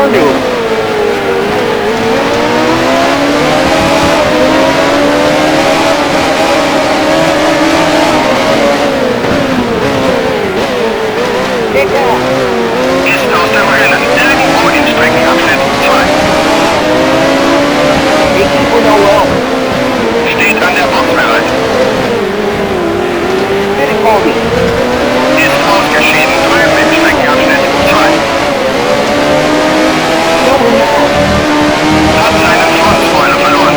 Arnoux. Pick up. Ist aus dem Rennen, irgendwo in Streckenabschnitt 2. Equipo Noel. Steht an der Box bereit. Fittipaldi. Ist ausgeschieden, drüben im Streckenabschnitt 2. Noel. Hat seinen Frontspoiler verloren.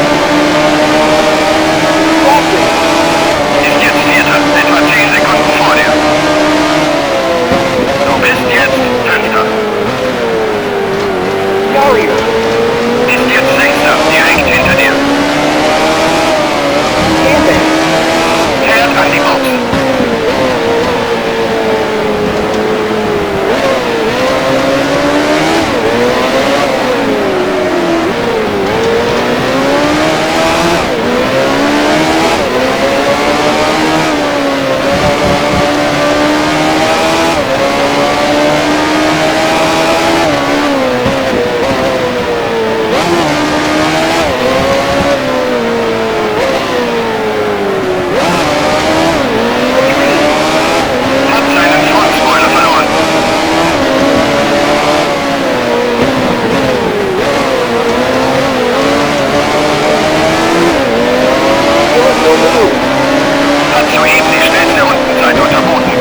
Boston. Ist jetzt Vierter, etwa 10 Sekunden vor dir. Du bist jetzt Fünfter. Jarier. Ist jetzt Sechster, direkt hinter dir. Tambay. Fährt an die Box. Patrice. Hat seinen Frontspoiler verloren. Gilles Villeneuve. Hat soeben die schnellste Rundenzeit unterboten.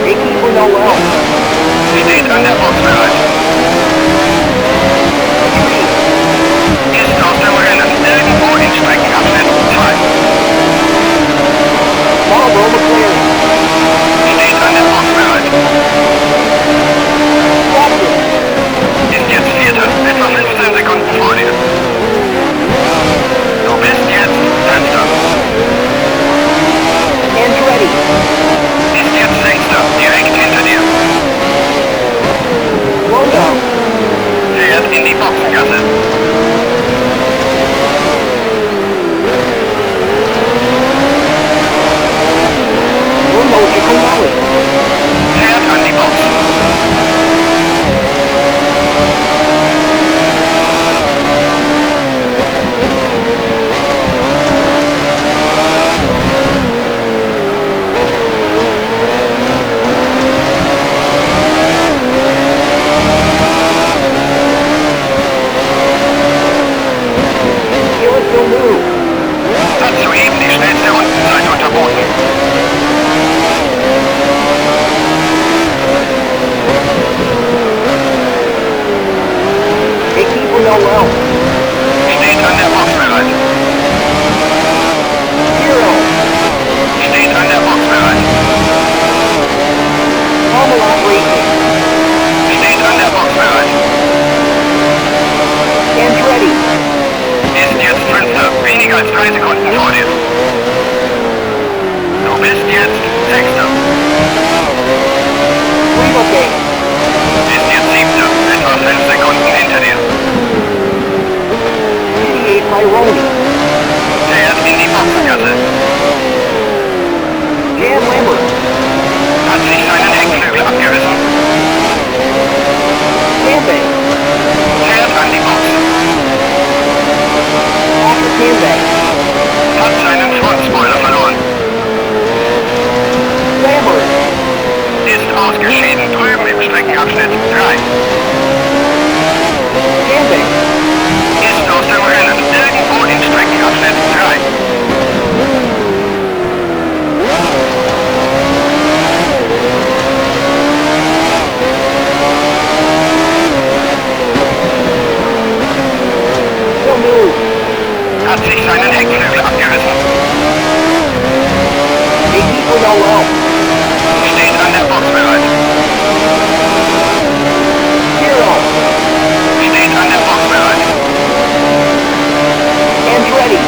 Equipo Noel. Steht an der Box bereit. Patrice. Ist aus dem Rennen, irgendwo in Streckenabschnitt 2. Marlboro McLaren. Steht an der Box bereit. Boston. Ist jetzt Vierter, etwa 15 Sekunden vor dir. Du bist jetzt Fünfter. Andretti. Ist jetzt Sechster, direkt hinter dir. Loto. Fährt in die Boxengasse. Bruno Giacomelli. Fährt an die Box. Gilles Villeneuve. Hat soeben die schnellste Rundenzeit unterboten. Equipo Noel. Steht an der Box bereit. Zero. Steht an der Box bereit. Parmalat Racing. Steht an der Box bereit. Andretti. Ist jetzt Fünfter, weniger als 3 Sekunden vor dir. Du bist jetzt Sechster. Revoke. Ist jetzt Siebter, etwa 5 Sekunden hinter dir. Didier Pironi. Fährt in die Boxengasse. Jan Lambert. Hat sich seinen Heckflügel abgerissen. Tambay. Fährt an die Box. Patrick Tambay. Hat seinen Frontspoiler verloren. Lambert. Ist ausgeschieden, drüben im Streckenabschnitt 3. Tambay. Ist aus dem Rennen, irgendwo in Streckenabschnitt 3. Villeneuve. Hat sich seinen Heckflügel abgerissen. Equipo Noel. Steht an der Box bereit. Zero. Steht an der Box bereit. Andretti.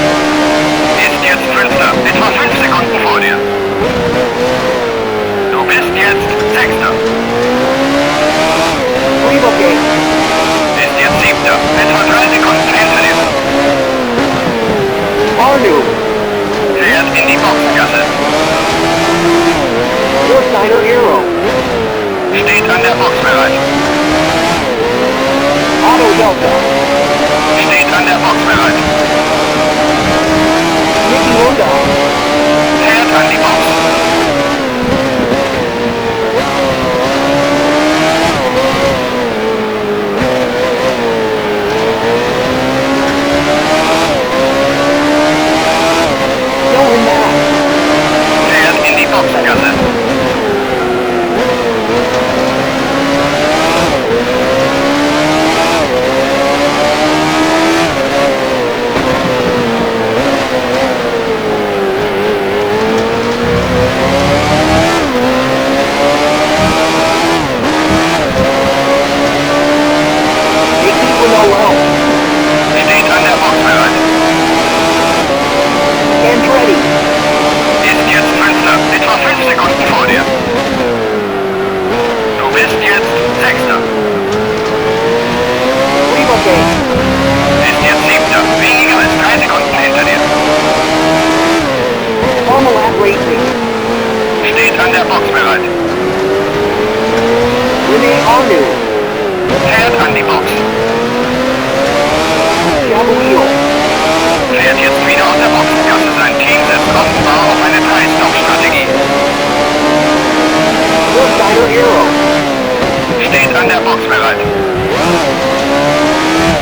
bereit.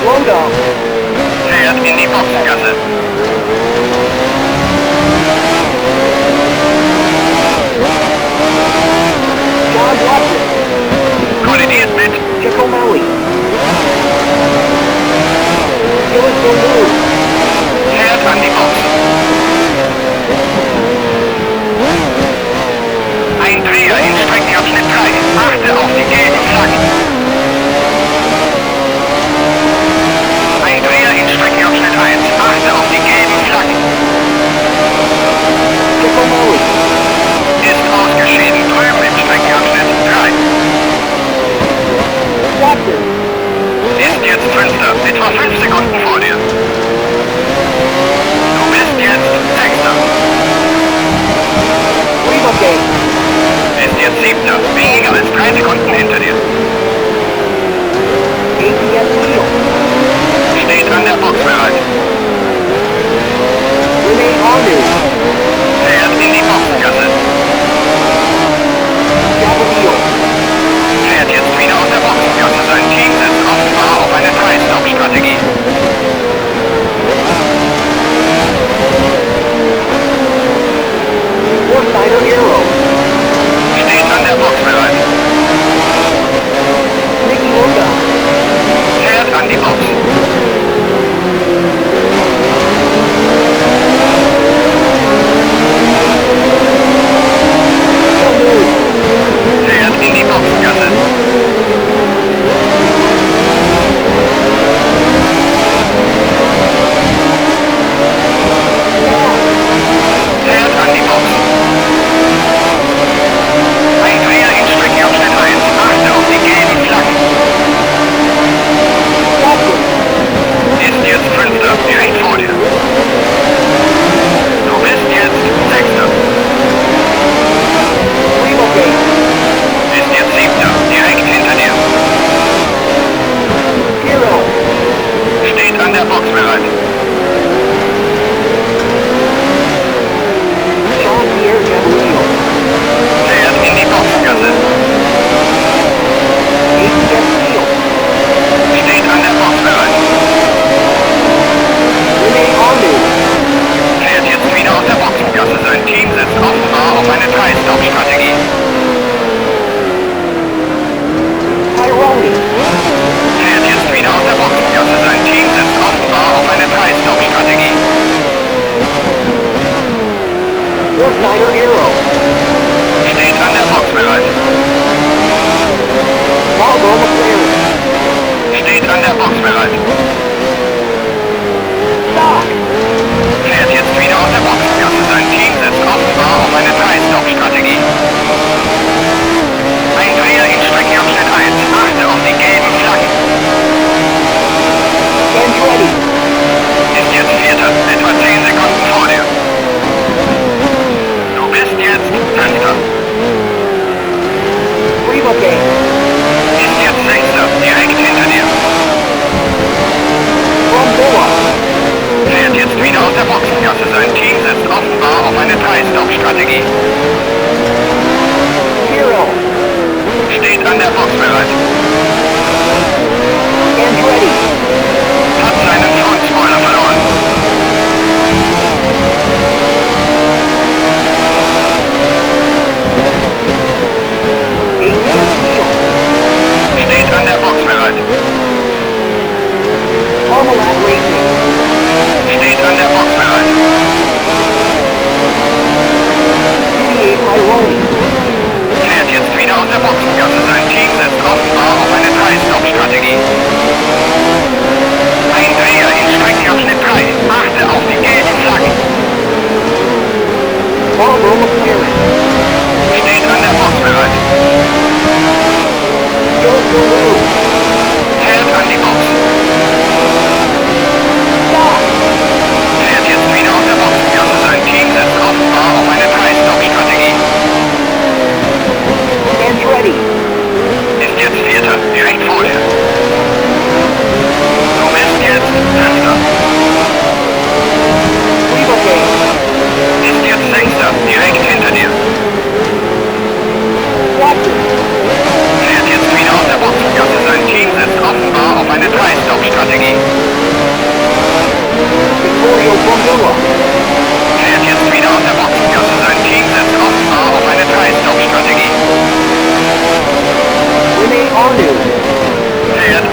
Slow down. Fährt in die Boxengasse. John Watson. Kollidiert mit Jack O'Malley. Gillis Villeneuve. Fährt an die Box. Ein Dreher in Streckenabschnitt 3. Achte auf die gelben Flaggen. Ein Dreher in Streckenabschnitt 1. Achte auf die gelben Flaggen. Jack O'Malley. Ist ausgeschieden drüben im Streckenabschnitt 3. Watson. Ist jetzt Fünfter, etwa 5 Sekunden vor dir. Du bist jetzt Sechster. Rebuke. Ist jetzt Siebter, weniger als 3 Sekunden hinter dir. ATS Wheel. Steht an der Box bereit. Rene Arnoux. Fährt in die Boxengasse. Gabriel. Fährt jetzt wieder aus der Boxengasse. Sein Team setzt offenbar auf eine 3-Stop-Strategie. Foresighter Aero. Steht an der Box bereit.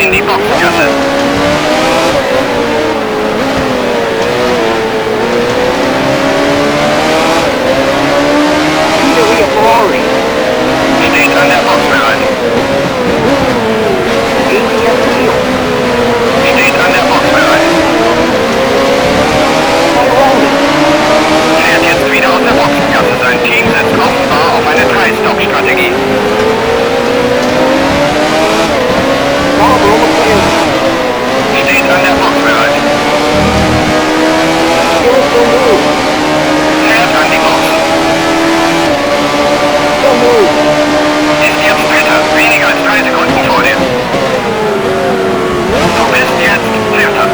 in die Boxengasse. Scuderia Ferrari. Steht an der Box bereit. ATS Wheel. Steht an der Box bereit. Pironi. Fährt jetzt wieder aus der Boxengasse. Sein Team setzt offenbar auf eine Drei-Stop-Strategie. Marlboro McLaren. Steht an der Box bereit. Gilles Villeneuve. Fährt an die Box. Villeneuve. Ist jetzt Dritter. Weniger als 3 Sekunden vor dir. Du bist jetzt Vierter.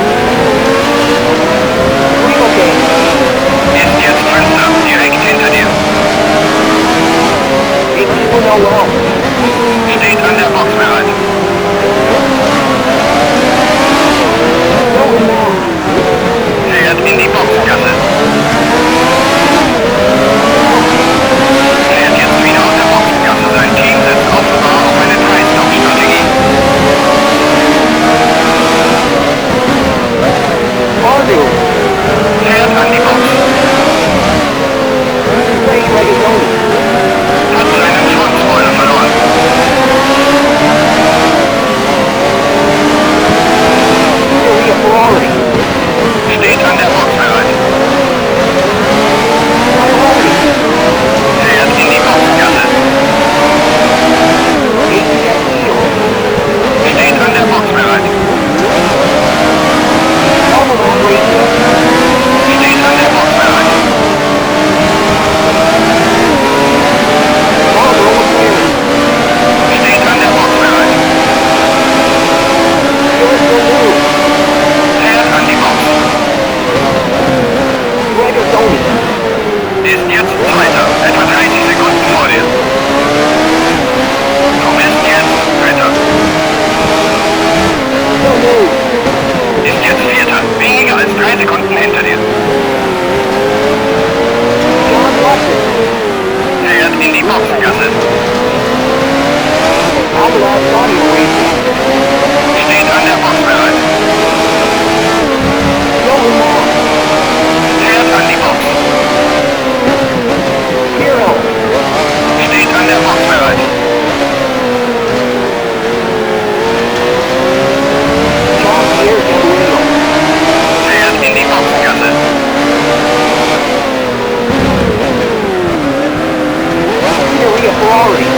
Revoking. Ist jetzt Fünfter. Direkt hinter dir. Equipo Noel. Steht an der Box bereit. Jochen Mass. Fährt in die Boxengasse. Fährt jetzt wieder aus der Boxengasse. Sein Team setzt offenbar auf eine Drei-Stop-Strategie. Ardu. Fährt an die Box. Clay Regazzoni. Hat seinen Frontspoiler verloren. Scuderia Ferrari. Steht an der Box bereit. Pironi. Fährt in die Boxengasse. ATS Wheel. Steht an der Box bereit. Marlboro Racing. Steht an der Box bereit. Marlboro McLaren. Steht an der Box bereit. Gilles Villeneuve. Fährt an die Box. Regazzoni. Ist jetzt Zweiter. Etwa 30 Sekunden vor dir. Du bist jetzt Dritter. Villeneuve. Ist jetzt Vierter. Weniger als 3 Sekunden hinter dir. John Watson. Fährt in die Boxengasse. Avalon Audio Racing. Steht an der Box bereit. Jochen Mass. Fährt an die Box. Pirro. Steht an der Box bereit. Jean-Pierre Gabriel. Fährt in die Boxengasse. Scuderia Ferrari.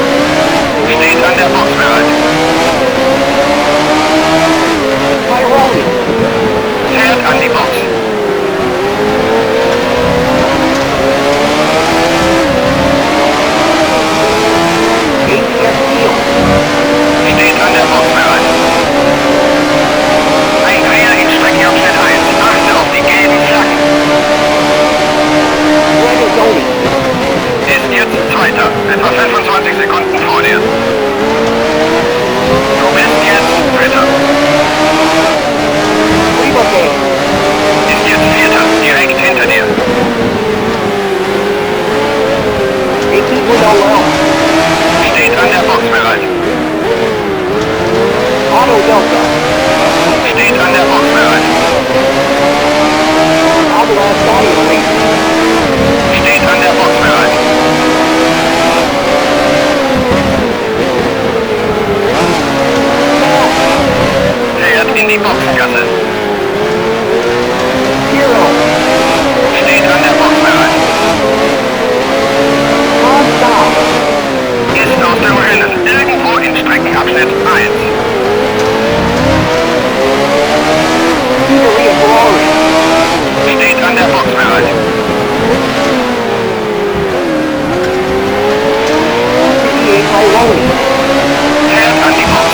Steht an der Box bereit. Pironi. Fährt an die Box. ATS Wheel. Steht an der Box bereit. Ein Dreher in Streckenabschnitt 1. Achte auf die gelben Flaggen. Regazzoni. Ist jetzt Zweiter. Etwa 25 Sekunden vor dir. Du bist jetzt Dritter. Revoking. Ist jetzt Vierter. Direkt hinter dir. Equipo Noel. Steht an der Box bereit. Auto Delta. Steht an der Box bereit. Avalon Audio Racing. Steht an der Box bereit. Mass. Fährt in die Boxengasse. Pirro. Steht an der Box bereit. Hans Saab. Ist aus dem Rennen. Irgendwo in Streckenabschnitt 1. Scuderia Ferrari. Steht an der Box bereit. Didier Pironi. Fährt an die Box.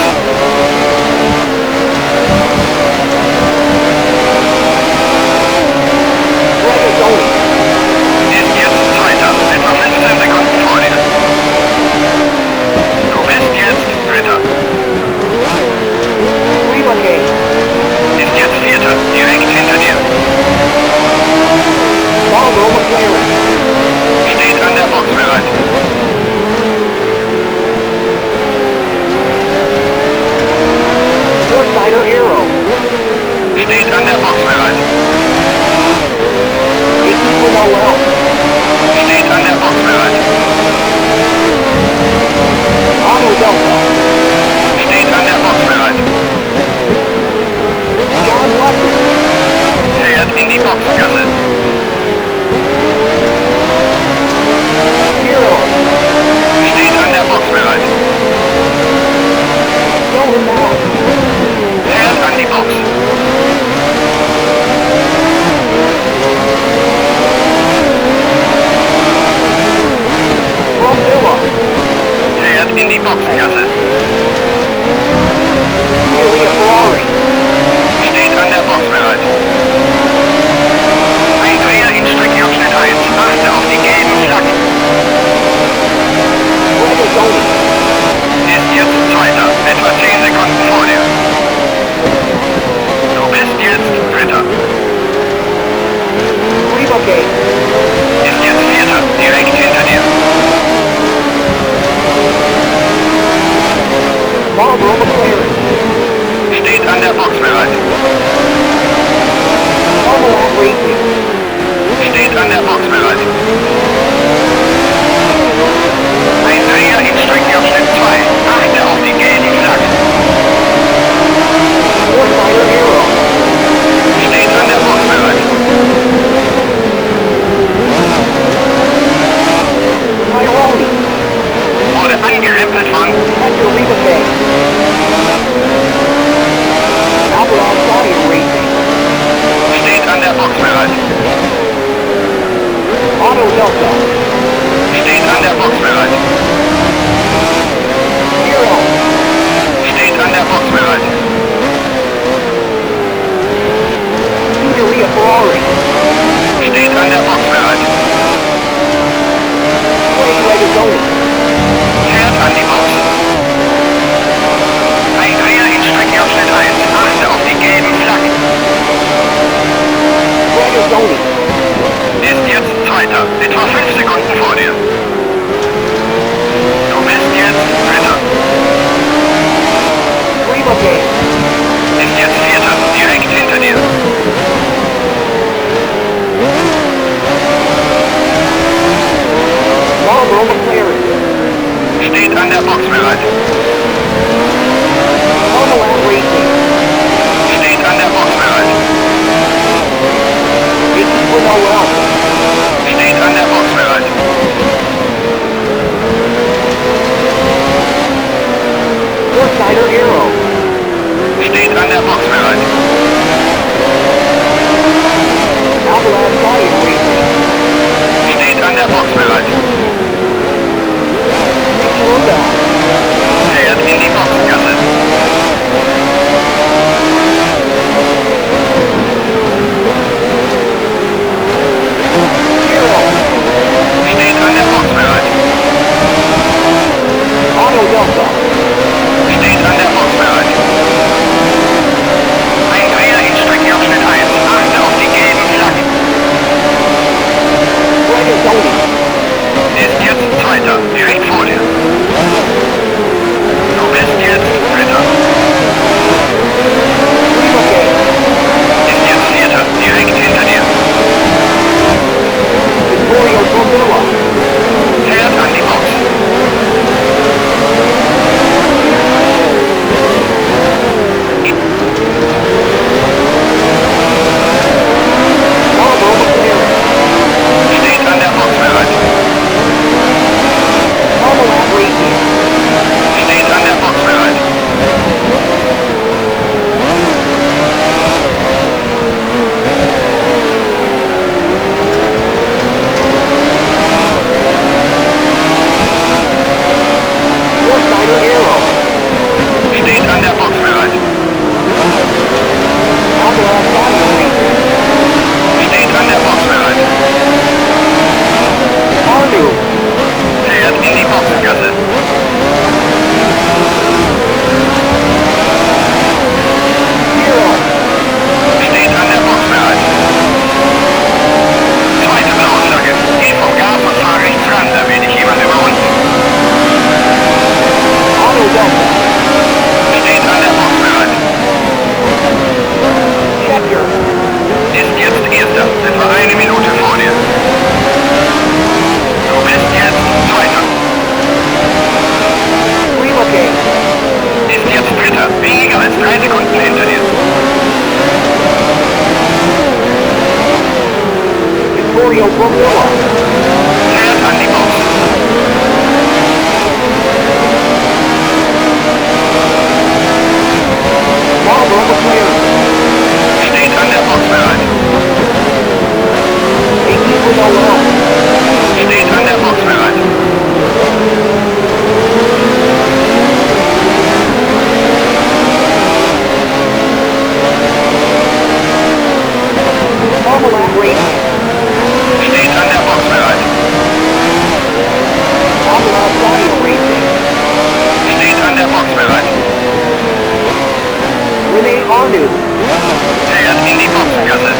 der Box bereit. Parmalat Racing. Steht an der Box bereit. Ein Dreher in Streckenabschnitt 2. Achte auf die gelben Flaggen. Forsyther Aero. Steht an der Box bereit. Tyrone. Wurde angerempelt von Hector Rivafe. Alvarez Saudi Racing. Steht an der Box bereit. Auto Delta. Steht an der Box bereit. Hero. Steht an der Box bereit. Scuderia Ferrari. Steht an der Box bereit. Clay Regazzoni. Fährt an die Box. Ein Dreher in Streckenabschnitt 1. Achte auf die gelben Flaggen. Regazzoni. Ist jetzt Zweiter. Etwa 5 Sekunden vor dir. Du bist jetzt Dritter. Rivafe. Ist jetzt Vierter. Direkt hinter dir. Marlboro McLaren. Steht an der Box bereit. Parmalat Racing. Steht an der Box bereit. Mickey Renault. Steht an der Box bereit. Forsyther Aero. Steht an der Box bereit. Alvarez Saudi Racing. Steht an der Box bereit. Nicky Lauda. Fährt in die Boxengasse. Hero. Steht an der Box bereit. Auto Delta. Steht an der Box bereit. Ein Dreher in Streckenabschnitt 1. Achte auf die gelben Flaggen. Regazzoni. Ist jetzt Zweiter. Direkt vor dir. Du bist jetzt Dritter. Rivafe. Ist jetzt Vierter. Direkt hinter dir. Vittorio Brambilla. Fährt an die Box. Marlboro McLaren. Steht an der Box bereit. Parmalat Racing. Steht an der Box bereit. Forsyther Aero. Steht an der Box bereit. Alvarez Saudi Racing. Steht an der Box bereit. Arnoux. Fährt in die Boxengasse. Hero. Steht an der Box bereit. Zweite blaue Flagge. Geh vom Gas und fahr rechts ran, da will dich jemand überrunden. Auto Delta. Steht an der Box bereit. Scheckter. Ist jetzt Erster. Etwa eine Minute vor dir. Du bist jetzt Zweiter. Rivafe. Ist jetzt Dritter. Weniger als 3 Sekunden hinter dir. Vittorio Brambilla. Fährt an die Box. Marlboro McLaren. Steht an der Box bereit. Mickey Renault. Steht an der Box bereit. Parmalat Racing. Steht an der Box bereit. Alvarez Saudi Racing. Steht an der Box bereit. Rene Arnoux. Fährt in die Boxengasse.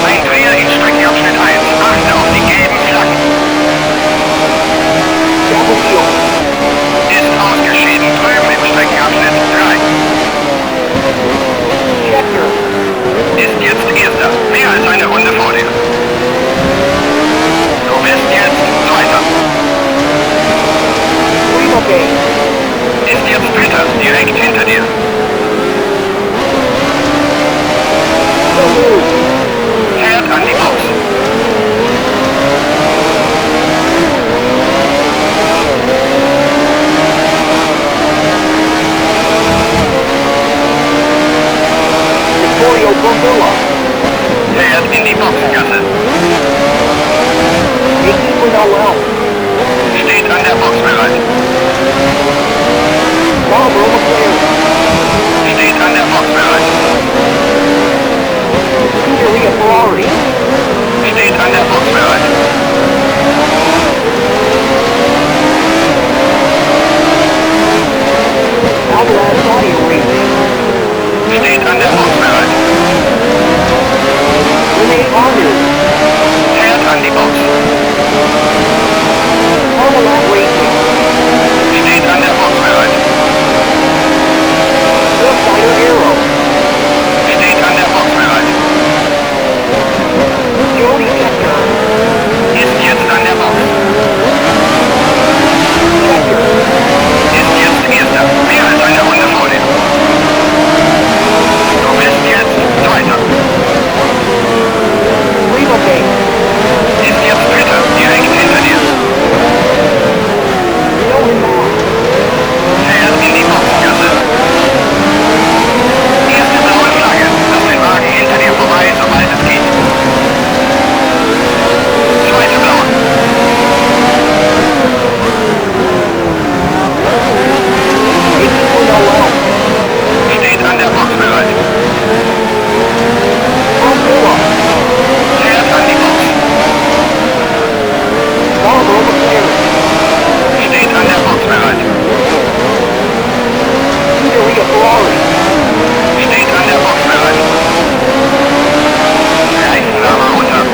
Ein Dreher in Streckenabschnitt 1. Achte auf die gelben Flaggen. Gabriel. Ist aus Riva. Ist jetzt Dritter, direkt hinter dir. Move. Fährt an die Box. Vittorio Brambilla. Fährt in die Boxengasse. Equipe Noel. Steht an der Box bereit. Marlboro McLaren. Steht an der Box bereit. Scuderia Ferrari. Steht an der Box bereit. Alvarez Audio Racing. Steht an der Box bereit. Rene Arnoux. Fährt an die Box. Parmalat Racing. Steht an der Box bereit. Wolfside Aero. Steht an der Box bereit. Jody Scheckter. Ist jetzt an der Box. Scheckter. Ist jetzt Erster. Mehr als eine Runde vor dir. Du bist jetzt Zweiter. Riva. Ist jetzt Dritter. Direkt hinter dir. Johan Mass. Fährt in die Boxengasse. Erste blaue Flagge. Lass den Wagen hinter dir vorbei, sobald es geht. Zweite blaue. Equipe Noel. Steht an der Box bereit. Brambilla. Fährt an die Box. Marlboro McLaren. Steht an der Box bereit. Scuderia Ferrari. Steht an der Box bereit. Reifenwärmer runter.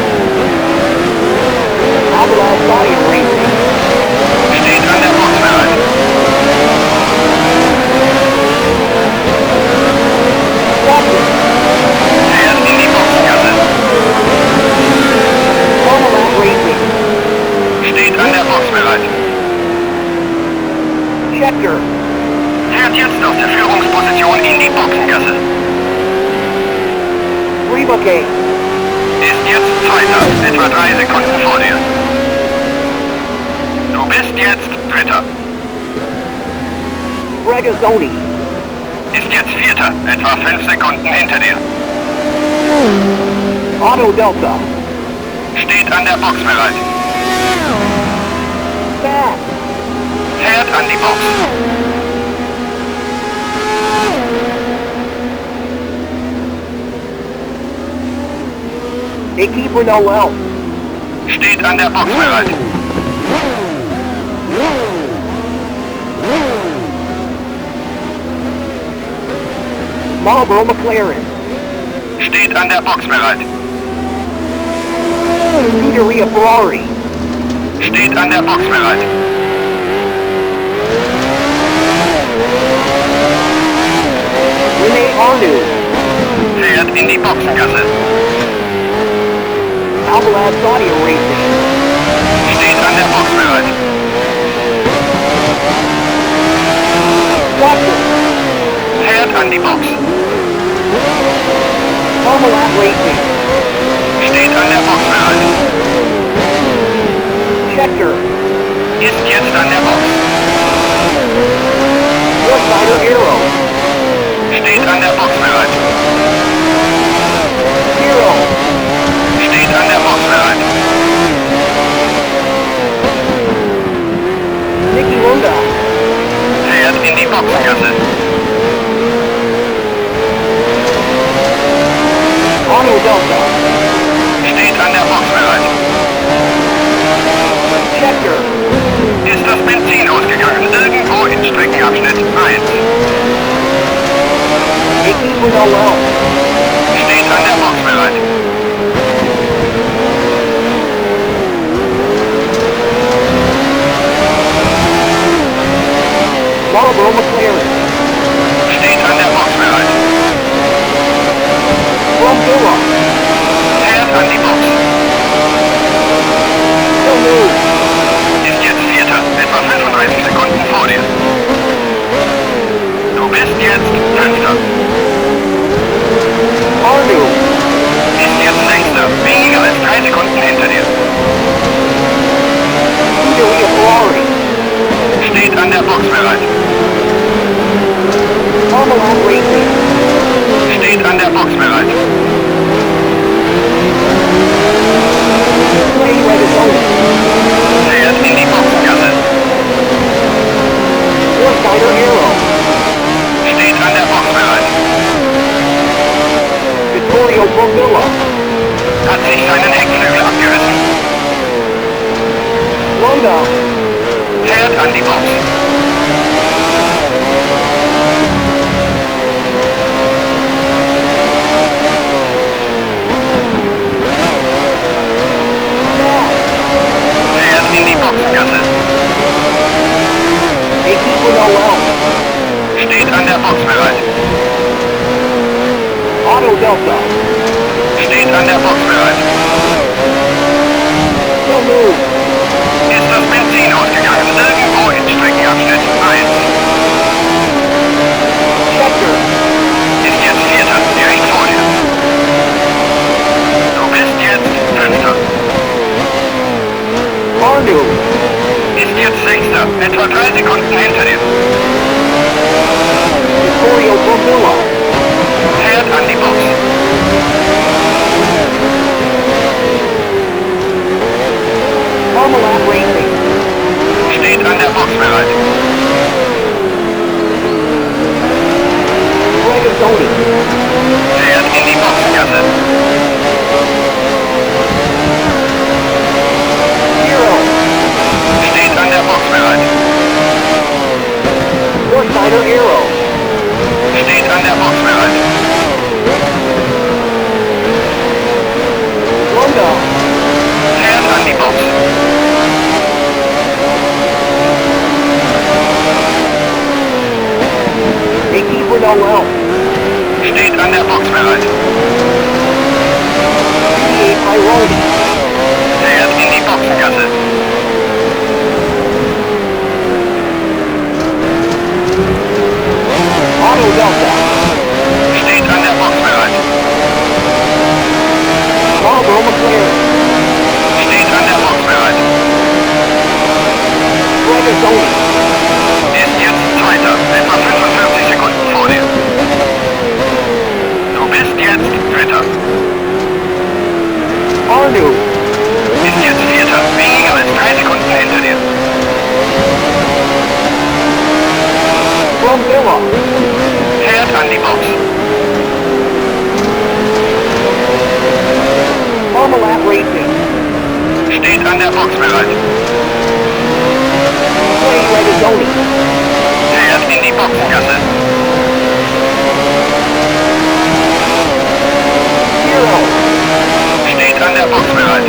Alvarez Audio Racing. Steht an der Box bereit. Watson. Fährt in die Boxengasse. Parmalat Racing. Steht an der Box bereit. Scheckter. Fährt jetzt aus der Führungsposition in die Boxengasse. Riva. Ist jetzt Zweiter, etwa 3 Sekunden vor dir. Du bist jetzt Dritter. Regazzoni. Ist jetzt Vierter, etwa 5 Sekunden hinter dir. Auto Delta. Steht an der Box bereit. Fast. Fährt an die Box. Equipe Noel. Steht an der Box bereit. Marlboro McLaren. Steht an der Box bereit. Scuderia Ferrari. Steht an der Box bereit. Rene Arnoux. Fährt in die Boxengasse. Alvarez Audio Racing. Steht an der Box bereit. Watson. Fährt an die Box. Parmalat Racing. Steht an der Box bereit. Scheckter. Ist jetzt an der Box. Northsider Aero. Steht an der Box bereit. Zero. Steht an der Box bereit. Nicky Lunda. Fährt in die Boxengasse. Auto Delta. Steht an der Box bereit. Scheckter. Ist das Benzin ausgegangen? Irgendwo in Streckenabschnitt 1. Equipe Noel. Steht an der Box bereit. Marlboro McLaren. Steht an der Box bereit. Brambilla. Fährt an die Box. Move. Ist jetzt Vierter, etwa 35 Sekunden vor dir. Bist jetzt Fünfter. Arnoux. Ist jetzt Sechster. Weniger als 3 Sekunden hinter dir. Scuderia Ferrari. Steht an der Box bereit. Parmalat Racing. Steht an der Box bereit. Clay Regazzoni. Fährt in die Boxengasse. Forsyther Aero. Steht an der Box bereit. Vittorio Brambilla. Hat sich seinen Heckflügel abgerissen. Lunda. Fährt an die Box. Fast. Fährt in die Boxengasse. Equipe Noel. Steht an der Box bereit. Auto Delta. Steht an der Box bereit. Still move. Ist das Benzin ausgegangen? Irgendwo in Streckenabschnitt 1. Scheckter. Ist jetzt Vierter, direkt vor dir. Du bist jetzt Fünfter. Arnoux. Ist jetzt Sechster, etwa 3 Sekunden hinter dir. Vittorio Brambilla. Fährt an die Box. Parmalat Racing. Steht an der Box bereit. Regazzoni. Fährt in die Boxengasse. Zero. Steht an der Box bereit. Forsyther Aero. Steht an der Box bereit. Lunda. Fährt an die Box. Equipe Noel. Steht an der Box bereit. BA Pironi. Fährt in die Boxengasse. Auto Delta. Steht an der Box bereit. Marlboro McLaren. Steht an der Box bereit. Regazzoni. Ist jetzt Zweiter, etwa 45 Sekunden vor dir. Du bist jetzt Dritter. Arnoux. Ist jetzt Vierter, weniger als 3 Sekunden hinter dir. Brambilla. Fährt an die Box. Parmalat Racing. Steht an der Box bereit. Clay Regazzoni. Fährt in die Boxengasse. Zero. Steht an der Box bereit.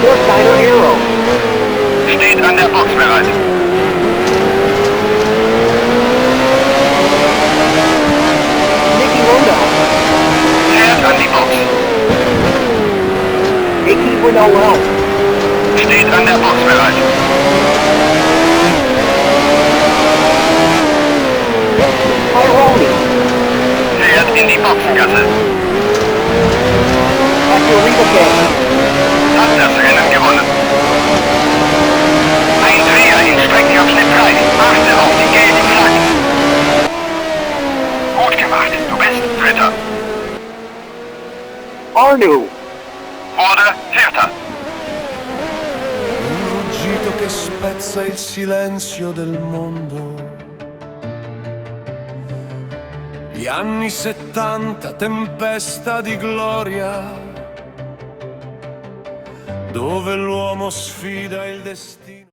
Forsyther Aero. Steht an der Box bereit. Nicky Lunda. Fährt an die Box. Equipe Noel. Steht an der Box bereit. Pironi. Fährt in die Boxengasse. Hector Rebaque. Hat das Rennen gewonnen. Ein Dreher in Streckenabschnitt 3. Achte auf die gelben Flaggen. Gut gemacht. Du bist Dritter. Arnoux. Wurde Vierter. Un ruggito che spezza il silenzio del mondo. Gli anni 70, tempesta di gloria, dove l'uomo sfida il destino.